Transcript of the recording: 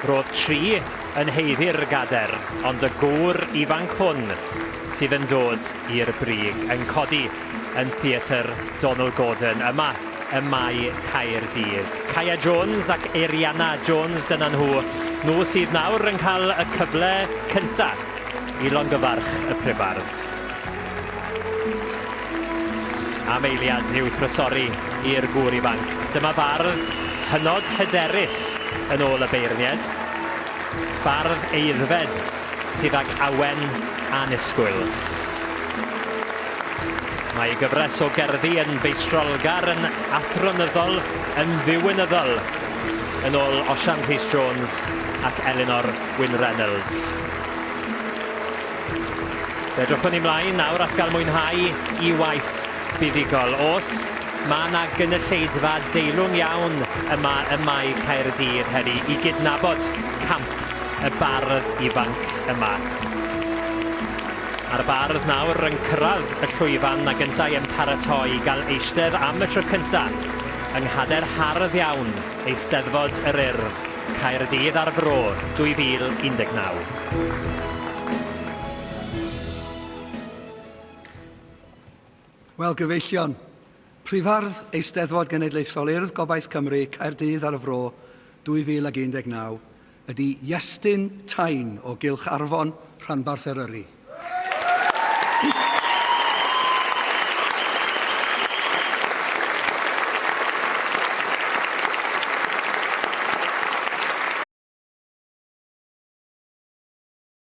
Roedd tri yn haeddu'r gader, ond y gŵr ifanc hwn sydd yn dod i'r brig, yn codi yn Theatr Donald Gordon yma ym Mae Caerdydd. Kaya Jones ac Eiriana Jones, dyna nhw, nhw sydd nawr yn cael y cyfle cynta i longyfarch y Prifardd. Am eiliad i'w thrysori i'r gŵr ifanc. Dyma fardd hynod hyderus yn ôl y beirniaid. Bardd aeddfed sydd ag awen annisgwyl. Mae ei gyfres o gerddi yn feistrolgar, yn athronyddol, yn ddiwinyddol, yn ôl Osian Rhys Jones ac Elinor Wyn Reynolds. Fe edrychwn ni mlaen nawr at gael mwynhau i waith buddugol. Os mae yna gynulleidfa deilwng iawn yma ym Mae Caerdydd heddi i gydnabod camp y bardd ifanc yma. A'r bardd nawr yn cyrraedd y llwyfan ag yntau yn paratoi i gael eistedd am y tro cyntaf yng nghader hardd iawn Eisteddfod yr Urdd, Caerdydd a'r Fro 2019. Wel, gyfeillion, Prifardd Eisteddfod Genedlaethol Urdd Gobaith Cymru, Caerdydd ar y Fro 2019 ydy Iestyn Tyne o Gylch Arfon, Rhanbarth Eryri.